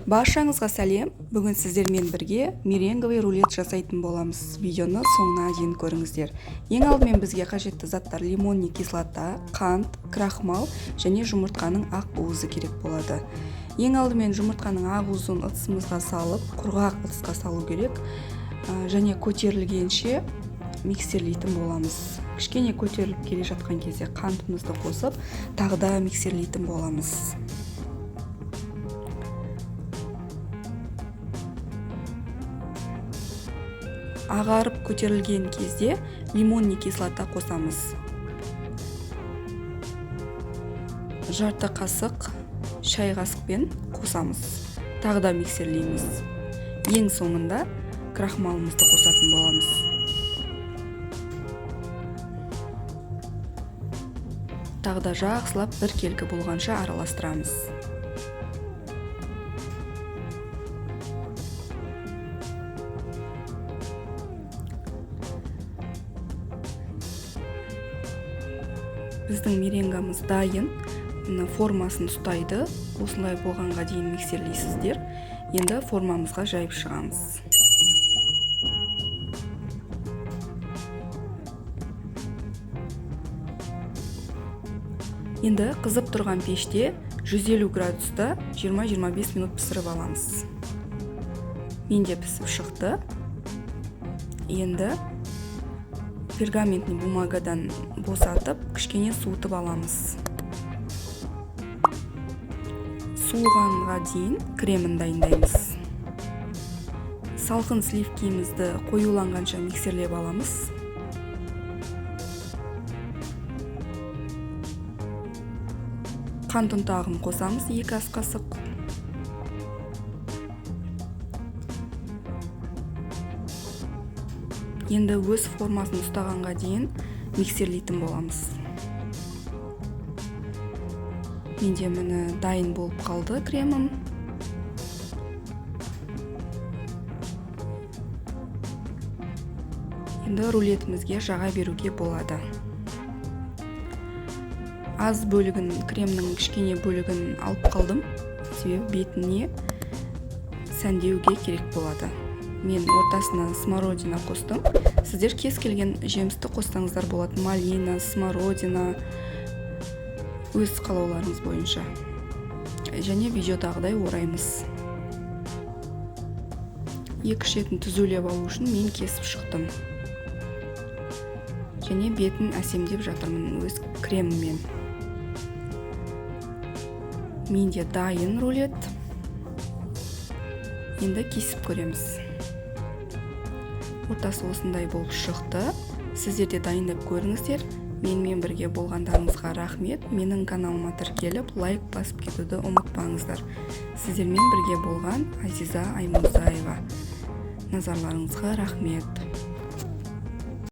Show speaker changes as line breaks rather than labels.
Баршаңызға сәлем. Бүгін сіздермен бірге меренговый рулет жасайтын боламыз. Видеоны соңына дейін көріңіздер. Ең алдымен бізге қажетті заттар: лимонный кислота, қант, крахмал және жұмыртқаның ақ уызы керек болады. Ең алдымен жұмыртқаның ақ уызын ыдысымызға салып, құрғақ ыдысқа салу керек және көтерілгенше миксерлейтін боламыз. Кішкене көтеріліп келе жатқан кезде қантымызды қосып, тағы да миксерлейтін боламыз. Ағарып көтерілген кезде лимонный кислота қосамыз. Жарты қасық шай қасықпен қосамыз. Тағы да миксерлейміз. Ең соңында крахмалымызды қосатын боламыз. Тағы да жақсылап біркелкі болғанша араластырамыз. Біздің меренгамыз дайын. Мына формасын ұстайды. Осылай болғанға дейін миксерлейсіздер. Енді формамызға жайып шығамыз. Енді қызып тұрған пеште 150 градуста 20-25 минут пісіріп аламыз. Менде пісіп шықты. Енді пергаментный бумагадан босатып, кішкене суытып аламыз. Суығанға дейін кремін дайындаймыз. Салқын сливкимізді қоюланғанша миксерлеп аламыз. Қант ұнтағын қосамыз, 2 ас қасық. Енді өз формасын ұстағанға дейін миксерлейтін боламыз. Менде міне дайын болып қалды кремім. Енді рулетімізге жаға беруге болады. Аз бөлігін, кремнің кішкене бөлігін алып қалдым, себебі бетіне сәндеуге керек болады. Мен ортасына смородина қостым. Сіздер кез келген жемісті қоссаңыздар болады. Малина, смородина, өз қалауларыңыз бойынша. Және видеодағыдай ораймыз. Екі шетін түзулеп алу үшін мен кесіп шықтым. Және бетін әсемдеп жатырмын өз креміммен. Менде дайын рулет. Енді кесіп көреміз. Ортасы осындай болып шықты. Сіздер де дайындап көріңіздер. Менімен бірге болғандарыңызға рахмет. Менің каналыма тіркеліп, лайк басып кетуді ұмытпаңыздар. Сіздермен бірге болған Азиза Аймурзаева. Назарларыңызға рахмет.